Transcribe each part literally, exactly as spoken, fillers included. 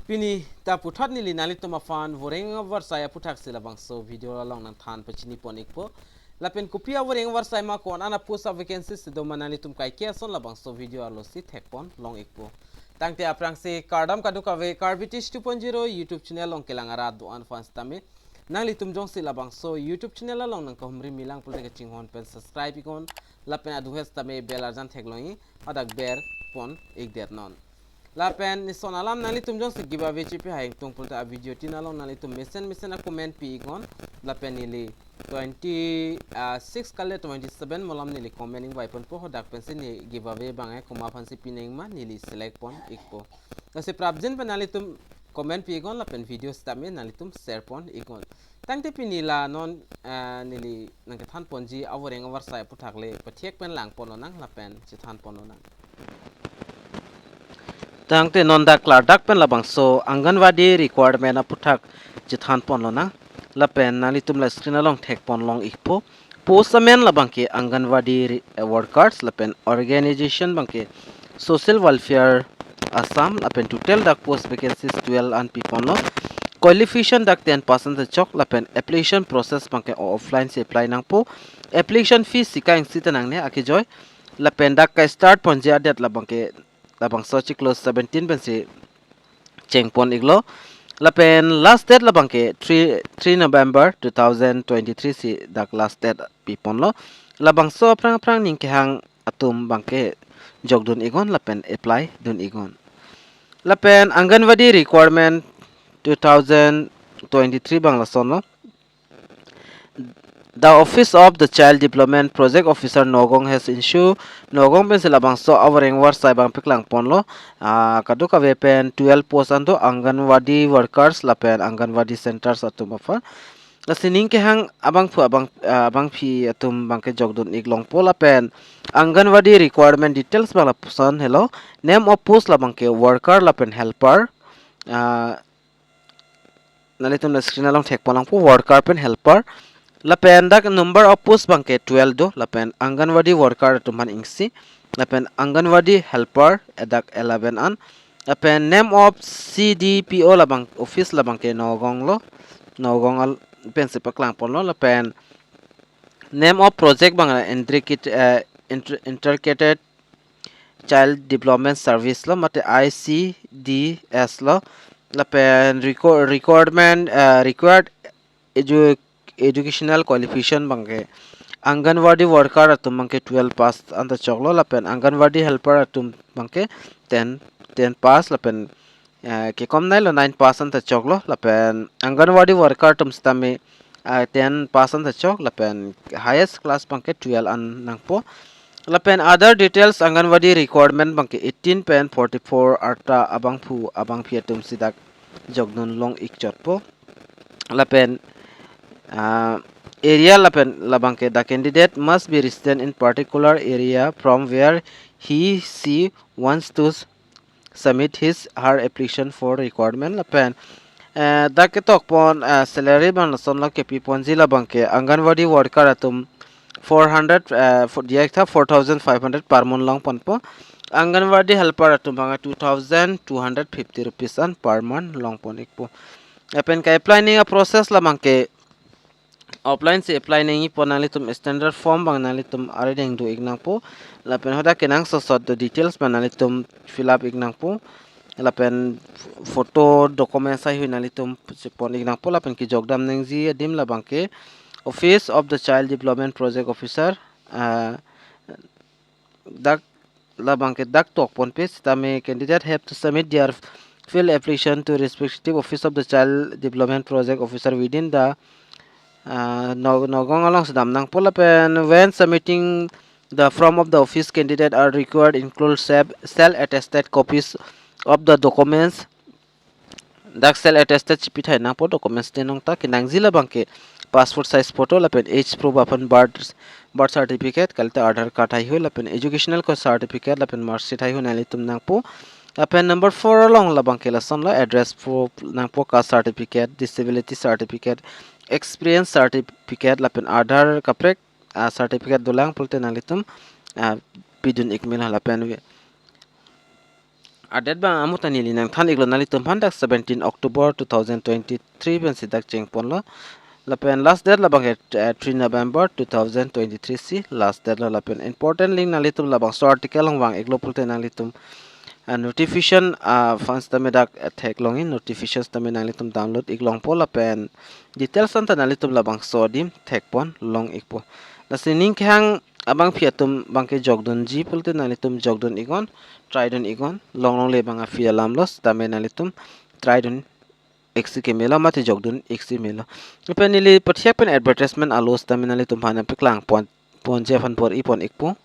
Pini ta puthot neli nanglitum aphan voreng avarsai aphuthaksi labangso video along nangthan pachini pon ikpo. Lapen kopi avoreng avarsai ma, ko-an a-post a-vacancy si doma, nanglitum kaike ason labangso video arlosi thekpon long ikpo. Tangte aphrangsi kardom kadokave, Karbi Teach two point zero YouTube channel along kelang arat do-an aphan sitame, nanglitum jongsi labangso YouTube channel along nangkahumri milang pulote kachinghon pen subscribe iknon, lapen adu he sitame bell arjan theklongji, hadak ber pon ikdet non. Lapen nison alam, nanglitum jongsi giveaway chipi haitung pulote a-video tin along nanglitum mesen mesen a-comment pi iknon, lapen neli twenty, ah, six kali twenty seven malom neli comment ingvai ponpo, hadak pensi ne giveaway abang e komat aphansi pinangma neli select pon ikpo. Lasi prapjin pen nanglitum comment pi iknon lapen video sitame nanglitum share pon iknon. Tangte pini la non, ah, neli nangkethan ponji avoreng avarsai aphuthak le pathek pen lang pon lonang lapen chethan pon lonang. Tangte non dak klardak pen labangso Anganwadi requirement aphuthak chethan pon lonang. Lapen nanglitum la screen along thekpon long ikpo. Post amen labangke Anganwadi re-, eh, workers lapen organization abangke Social Welfare Assam, lapen total dak post vacancies twelve an piponlo. Qualification dak ten pass anta chok, lapen application process abangke offline si apply nangpo. Application fees si kaingsi ta nangne akejoi. Lapen dak ka-start ponji a-date labangke, labangso chiklo seventeen pensi chengpon iklo. Lapen last date labangke three, three November two thousand twenty-three si dak last date piponlo. Labangso aphrang aphrang ning kehang atum abangke jokdun iknon lapen apply dun iknon. Lapen Anganwadi requirement two thousand twenty-three abang lasonlo. The Office of the Child Development Project Officer Nagaon has issued, Nagaon pensi labangso avoreng avarsai abang paklang ponlo. Ah, kadokave pen twelve post an do, Anganwadi workers lapen Anganwadi centers atum aphan. Lasi ning kehang abangphu abang, ah, abangpi atum abangke jokdun ik longpo. Lapen Anganwadi requirement details abang lapuson helo. Name of post labangke worker lapen helper. Ah, nanglitum la screen along thekpon langpo, worker pen helper. Lapen dak number of post abangke twelve do, lapen Anganwadi worker atum aphan isi, lapen Anganwadi helper, eh, dak eleven an. Lapen name of C D P O labang, office labangke Nagaon lo, Nagaon al pensi paklang ponlo. Lapen name of project abang la intricate, eh, inter-, Integrated Child Development Service lo, mate I C D S lo. Lapen reco-, requirement, eh, required edu-, educational qualification abangke Anganwadi worker atum abangke twelve pass anta choklo, lapen Anganwadi helper atum abangke ten, ten pass, lapen, eh, kekomnei lo nine pass anta choklo, lapen Anganwadi worker atum sitame, eh, ten pass anta chok, lapen highest class abangke twelve an nangpo. Lapen other details, Anganwadi requirement abangke eighteen pen forty-four arta abangphu abangpi atum si dak jokdun long ik chotpo. Lapen, ah, area lapen labangke the candidate must be resident in particular area from where he, she wants to s-, submit his, her application for requirement. Lapen, eh, dak ketok pon, eh, salary abang lasonlo, kepi ponji labangke Anganwadi worker atum four hundred, eh, for, diak tha four thousand five hundred per month long ponpo. Anganwadi helper atum abang two thousand two hundred fifty rupees an per month long pon ikpo. Lapen ka-apply nangji a-process labangke offline si apply nangji pon, nanglitum standard form abang nanglitum arideng do ik nangpo. Lapen hadak kenangsot sot do details abang nanglitum fill up ik nangpo. Lapen photo, documents haihui nanglitum si pon ik nangpo. Lapen kejok dam nangji adim labangke Office of the Child Development Project Officer, ah, dak labangke dak tok ponpe sitame candidate have to submit their filled application to respective Office of the Child Development Project Officer within the, uh, No-, Nagaon alongsi dam nangpo. Lapen when submitting the form of the office, candidate are required include self, self attested copies of the documents. Dak self attested chipi thai nangpo, documents te nong ta kenangji labangke passport size photo lapen age proof aphan birth, birth certificate kalite Aadhaar card haihui lapen educational certificate lapen mark sheet haihui nanglitum nangpo. Lapen number four along labangke lasonlo, address proof nangpo, caste certificate, disability certificate, experience certificate lapen Aadhaar kaprek, ah, certificate dolang pulote nanglitum, ah, pidun ik melo. Lapen A-date abang amuta neli nangthan iklo nanglitum aphan, dak seventeen October two thousand twenty-three pensi dak chengponlo. Lapen last date labang ke, eh, three November two thousand twenty-three si last date lo. Lapen important link nanglitum labangso article along vang iklo pulote nanglitum, eh, notification, ah, aphan sitame dak, eh, theklongji, notification sitame nanglitum download iklongpo lapen details anta nanglitum labangso adim thekpon long ikpo. Lasi ning kehang abangpi atum abang ke jokdunji pulote nanglitum jokdun iknon, try dun iknon, long longle abang aphi alamlo sitame nanglitum try dun iksi ke melo mate jokdun iksi melo. Lapen neli pathek pen advertisement alo sitame nanglitum aphan nangpaklang pon, ponji aphan bor-ipon ikpo.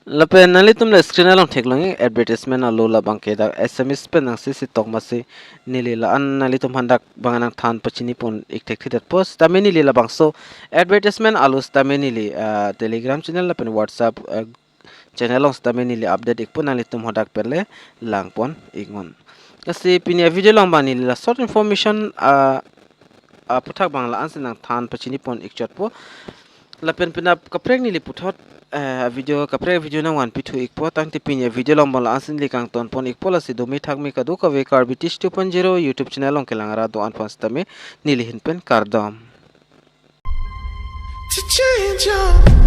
Lapen nanglitum la screen along theklongji advertisement alo labang ke dak S M S pen nangsi si tok masi neli la-an nanglitum aphan dak abang nangthan pachinipon ik thekthedetpo. Sitame neli labangso advertisement alo sitame neli, ah, Telegram channel lapen WhatsApp, ah, channel along sitame neli update ikpo, nanglitum hadak pen le langpon iknon. Lasi pini avideo along abang neli la short information, ah, aphuthak abang la-ansi nangthan pachinipon ikchotpo. Lapen penap kaprek neli puthot, eh, video kaprek video nangvanpithu ikpo, tangte pini avideo along abang la-ansi neli kangtonpon ikpo. Lasi domi thakmi kadokave Karbi Teach two point zero YouTube channel along kelang arat do-an aphan sitame neli ahin pen kardom. To change your